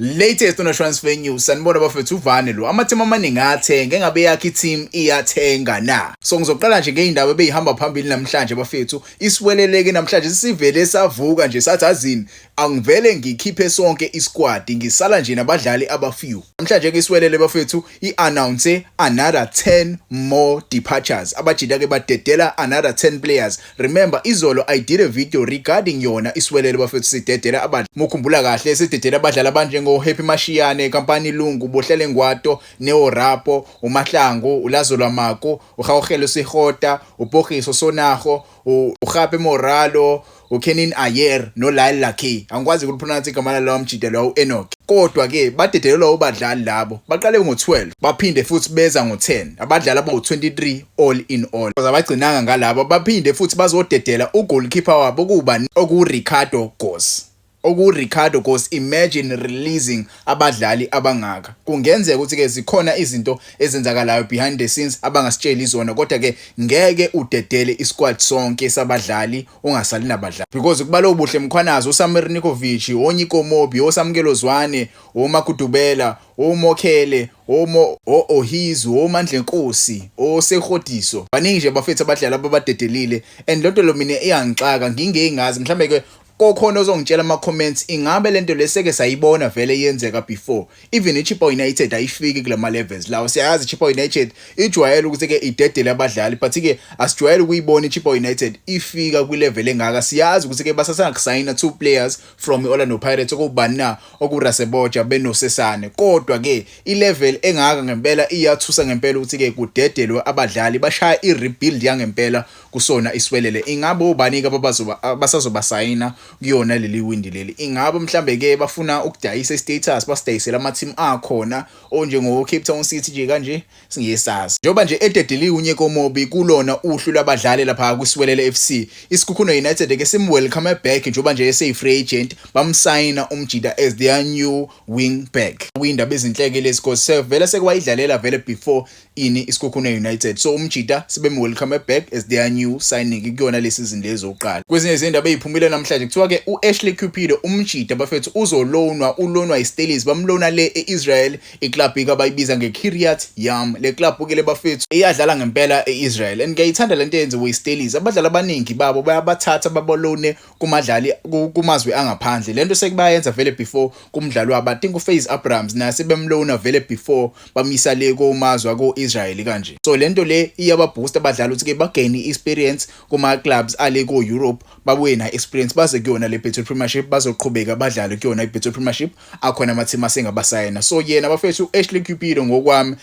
Latest on transfer news, sanibona bafethu. Uvane lo, amathimu amaningi athenga, engabe yakhe i-team iyathenga na? So ngizoqala nje ngey'ndaba ebeyihamba phambili namhlanje, bafethu. Isiweleleke namhlanje sivele savuka nje sathi azini, angivele ngikhiphe sonke isquad, ngisala nje nabadlali abafew. Namhlanje ke iSiwelele, bafethu, i-announce another 10 more departures. Abajita ke badedela another 10 players. Remember, izolo I did a video regarding yona iSiwelele, bafethu, sidedela abadlali. Mukhumbula kahle, sidedela abadlali abanjengo Happy Mashiyane, Kampani Lungu, Bohlele Ngwato, Neo Rapo, uMahlangu, uLazo Lwamako, uHawuhelo Sihota, uPogiso Sonaho, uGape Moralo, uKenin Ayer noLyle Lakay. Angikwazi ukulipronounce igama lalowo mjida lo, uEnoch. Kodwa ke badedelelwa ubadlali labo. Baqale ngo12, baphinde futhi beza ngo10. Abadlali abawu23 all in all. Abagcinanga ngalabo, baphinde futhi bazodedela ugoalkeeper wabo kuba oku Ricardo Goss. Oku Ricardo Goss, imagine releasing abadlali abangaka. Kungenzeka ukuthi ke zikhona izinto ezenzakalayo behind the scenes abangasitsheli izona, kodwa ke ngeke udedele isquad sonke sabadlali ungasali nabadlali. Because kubalo uBuhle Mkhwanazi, uSamir Nikovic, oNyiko Mobbie, oSamkelo Zwane, oMakudubela, oMokhele, omo Ohizu, oMandlenkosi, oSehodiso. Baningi nje bafethu abadlali ababadedelile, and lonto lo mina iyangixaka, ngingengazi mhlambe ke kokhona ozongitshela ama comments, ingabe lento leseke sayibona vele yenzeka before? Even iChippa United ayifiki kulama levels lawo. Siyazi iChippa United ijwayele ukuthi ke idedele abadlali, but ke asijwayele ukuyibona iChippa United ifika kwi level engaka. Siyazi ukuthi ke basasanga kusayina two players from iOrlando Pirates, okubani na, okuRaseboja benoSesane. Kodwa ke ilevel engaka ngempela iyathusa ngempela ukuthi ke kudedelwe abadlali, bashaya i-rebuild yangempela kusona iSiwelele. Ingabe obani ke abazoba basazobasayina kuyona leli windi leli? Ingabe mhlambe ke bafuna ukudayisa istatus, basidayisela ama-team akhona onjengo Cape Town City nje kanje? Singesazi njengoba nje ededeliwe uNyiko Mobbie kulona uhlu lwabadlali lapha kwiSiwelele FC. ISekhukhune United ke simwelcome back njengoba nje eseyi-free agent, bamsayina umjida as their new wing back. Kuyindaba ezinhleke lezi because vele sekwayidlalela vele before ini iSekhukhune United, so umjida sebemwelcome back as their new signing kuyona le season lezoqala. Kwezinye izindaba eziphumile namhlanje, kuthiwa ke uAshley Cupido, umjida bafethu, uzolonwa, ulonwa iStellies, bamlona le eIsrael, iclub abayibiza ngeKiryat Yam. Le club ke le, bafethu, iyadlala ngempela eIsrael, and ngiyayithanda lento eyenziwe iStellies. Abadlali abaningi babo bayabathatha babalone kumadlali kumazwe angaphandle. Lento sekubayenza vele before kumdlalo wabo. I think uFaze Abrams nase bemlona vele before, bamisa le komazwe ko-Israel kanje. So lento le iyababoost abadlali ukuthi ke bagain i-experience kuma clubs ale ko Europe, babuye na experience baze kuyona le Betway Premiership, bazoqhubeka badlale kuyona iBetway Premiership, akhona ama team asengabasayina. So yena, bafethu, Ashley Cupido, ngokwami,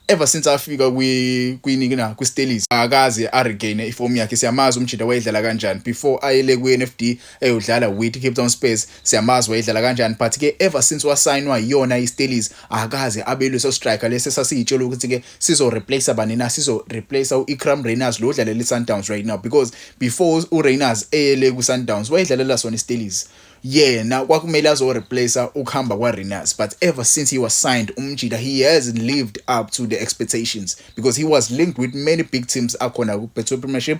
ever since afika kwi kwiniki na kwiStellies, akaze aregain iform yakhe. Siyamazi umjida wayedlala kanjani before ayele kwi-NFD eyodlala with Cape Town Spurs, siyamazi wayedlala kanjani, but ke ever since wasayinwa yiyona iStellies, akaze abe leso striker lesi sasiyitshela ukuthi ke sizo replace bani na, sizo replace u-Iqraam Rayners lo odlalela iSundowns right now, because before uRayners eyele ku-Sundowns wayedlalela sona iStellies. Yena kwakumele azo-replace ukuhamba kwa-Rayners, but ever since he was signed, umjida, he hasn't lived up to the expectations because he was linked with many big teams akhona ku-Betway Premiership.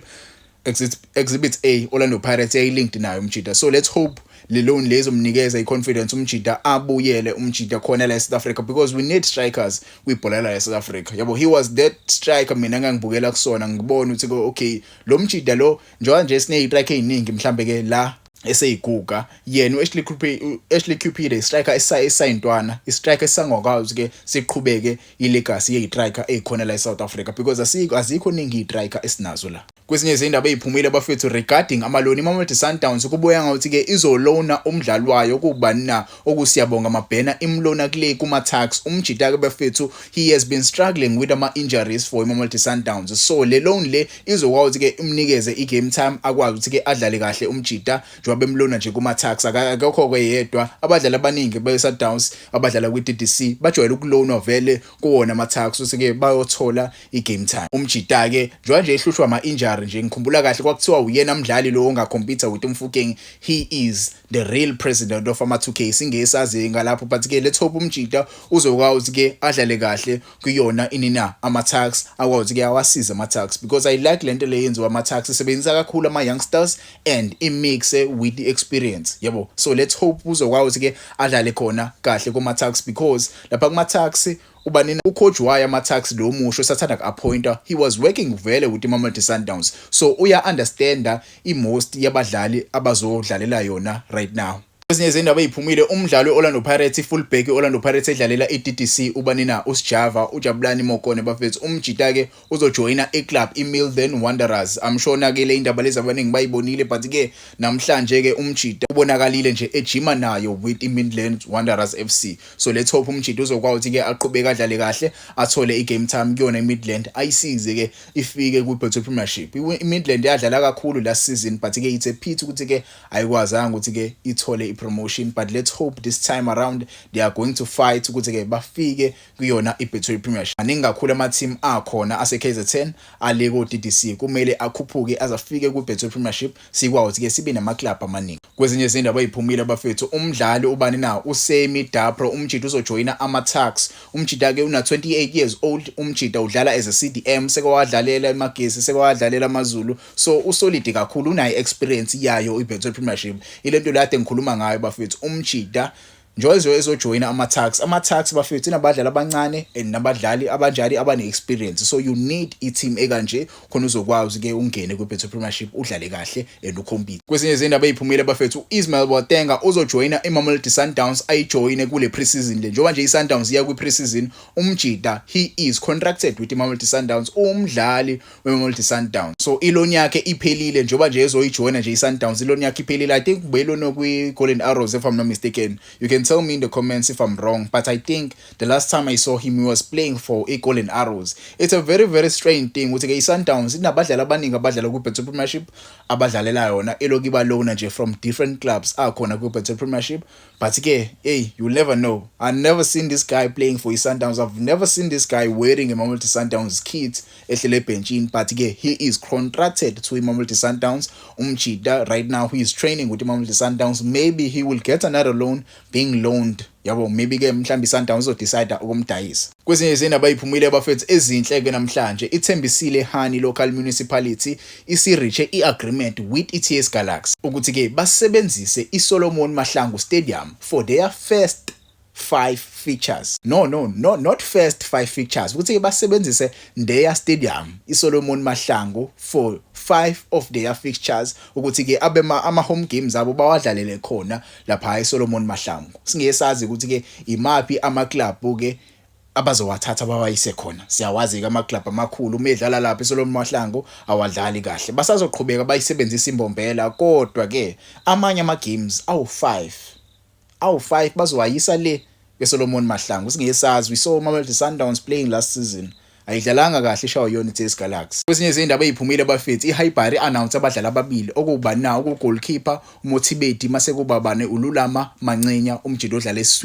Exhibit A, Orlando Pirates yayilinked nayo umjida. So let's hope le loan lezomnikeza i-confidence umjida, abuyele umjida khona la eSouth Africa, because we need strikers kwibhola la eSouth Africa, yabo. He was that striker mina engangibukela kusona, ngibona ukuthi okay, lo mjida lo, njengoba nje sine-striker eziningi mhlambe ke la eseyiguga, yena u-Ashley Cupido, Ashley Cupido, istriker esayintwana, istriker esangakwazi ke siqhubeke ilegacy yestriker ezikhona la eSouth Africa, because asikho, azikho ningi istriker esinazo la. Kwezinye izindaba eziphumile, bafethu, regarding amaloni, iMamelodi Sundowns kubuya ngathi ke izolona umdlali wayo kubani na, okuSiyabonga Mabhena, imlona kule kuma Tuks. Umjida ke, bafethu, he has been struggling with ama injuries for iMamelodi Sundowns, so le loan le izokwazi ke imnikeze igame time, akwazi ukuthi ke adlale kahle umjida njengoba bemlona nje kuma Tuks. Akekho ke yedwa, abadlali abaningi be Sundowns abadlala kwi DDC bajwayele ukulonwa vele kuwona ama Tuks ukuthi ke bayothola igame time. Umjida ke njengoba nje ehlushwa ama injuries. January nje, ngikhumbula kahle kwakuthiwa uyena mdlali lo ongacompete with uMofokeng. He is the real president of ama 2K, singesazi ngalapho, but ke let's hope umjita uzokwazi ke adlale kahle kuyona inina ama-Tuks, akwazi ke awasize ama-Tuks, because I like lento le yenziwa ama-Tuks, isebenzisa kakhulu ama-youngsters and imixe with the experience, yabo. So let's hope uzokwazi ke adlale khona kahle kuma-Tuks, because lapha kuma-Tuks ubanina ucoach wayo ama-Tuks lo musho sathanda ku-appointa, he was working vele with iMamelodi Sundowns, so uya-understanda i-most yabadlali abazodlalela yona right now. Kwezinye izindaba eziphumile, umdlalo we-Orlando Pirates, i-fullback i-Orlando Pirates edlalela i-DDC, ubanina uSjava uJabulani Mokone bafethu, umjita-ke uzojoyina iclub i-Midland Wanderers. I'm sure na-ke le indaba lezi abaningi bayibonile, but-ke namhlanje-ke umjita ubonakalile nje ejima nayo with i-Midland Wanderers FC. So let's hope umjita uzokwazi ukuthi-ke aqhubeke adlale kahle, athole i-game time kuyona i-Midland, ayisize-ke ifike kwi-Betway Premiership. I-Midland yadlala kakhulu last season, but-ke it's a pity ukuthi-ke ayikwazanga ukuthi-ke ithole i-promotion, but let's hope this time around they are going to fight ukuthi-ke bafike kuyona i-Betway Premiership. Maningi kakhulu ama-team akhona ase-KZN ale ko-DDC, kumele akhuphuke aze afike kwi-Betway Premiership, sikwazi ukuthi-ke sibe nama-club amaningi. Kwezinye izindaba eziphumile bafethu, umdlali ubani na uSemi Dapro, umjita uzojoyina ama-Tuks. Umjita-ke una 28 years old, umjita udlala as a CDM, sekewadlalela eMagesi, sekewadlalela AmaZulu, so usolid kakhulu, unayo experience yayo i-Betway Premiership. Ilento le kade ngikhuluma ngayo bafethu, umjita njengoba ezojoyina ama-Tuks. Ama-Tuks bafethu inabadlali abancane and nabadlali abanjali abane-experience, so you need i-team ekanje khona uzokwazi-ke ungene kwi-Betway Premiership, udlale kahle and ucompete. Kwezinye izindaba eziphumile bafethu, u-Ismail Botenga uzojoyina iMamelodi Sundowns, ayijoyine kule pre-season le. Njengoba nje i-Sundowns iya kwi-pre-season, umjita he is contracted with iMamelodi Sundowns, umdlali weMamelodi Sundowns, so iloan yakhe iphelile. Njengoba nje ezoyijoyina nje i-Sundowns, iloan yakhe iphelile. I think beyiloan kwi-Golden Arrows, if I'm not mistaken. You can tell me in the comments if I'm wrong, but I think the last time I saw him, he was playing for i-Golden Arrows. It's a very very strange thing ukuthi ke i-Sundowns inabadlali abaningi abadlala kwi-Betway Premiership, abadlalela yona, elokhu ibalona nje from different clubs akhona kwi-Betway Premiership, but ke hey, you'll never know. I've never seen this guy playing for i-Sundowns. I've never seen this guy wearing a Mamelodi Sundowns kit ehlele ebhentshini, but ke he is contracted to iMamelodi Sundowns. Umjita right now he is training with iMamelodi Sundowns. Maybe he will get another loan, being loaned, yabo. Maybe ke mhlawumbe iSundowns izodecide ukumdayisa. Kwezinye izindaba eziphumile bafethu ezinhle ke namhlanje, iThembisile Hani Local Municipality isireache i-agreement with iTS Galaxy ukuthi ke basebenzise iSolomon Mahlangu Stadium for their first five fixtures. No, not first five fixtures, ukuthi basebenzise their stadium iSolomon Mahlangu for five of their fixtures, ukuthi ke abe ama home games abo bawadlalele khona lapha eSolomon Mahlangu. Singeke sazi ukuthi ke imapi ama club ke abazowathatha bawayise khona. Siyawazi ke ama club amakhulu, uma edlala lapha eSolomon Mahlangu awadlali kahle. Basazoqhubeka bayisebenzisa iMbombela, kodwa ke amanye ama games awu 5 bazowayisa le eSolomon Mahlangu. Singesazi, we saw Mamelodi Sundowns playing last season, ayidlalanga kahle, ishawa yona iTS Galaxy. Kwezinye izindaba eziphumile bafethu, iHighbury announce abadlali ababili, okuba na goalkeeper uMothibedi, mase kuba bane uLulama Mancenya, umjita odlala esiswini.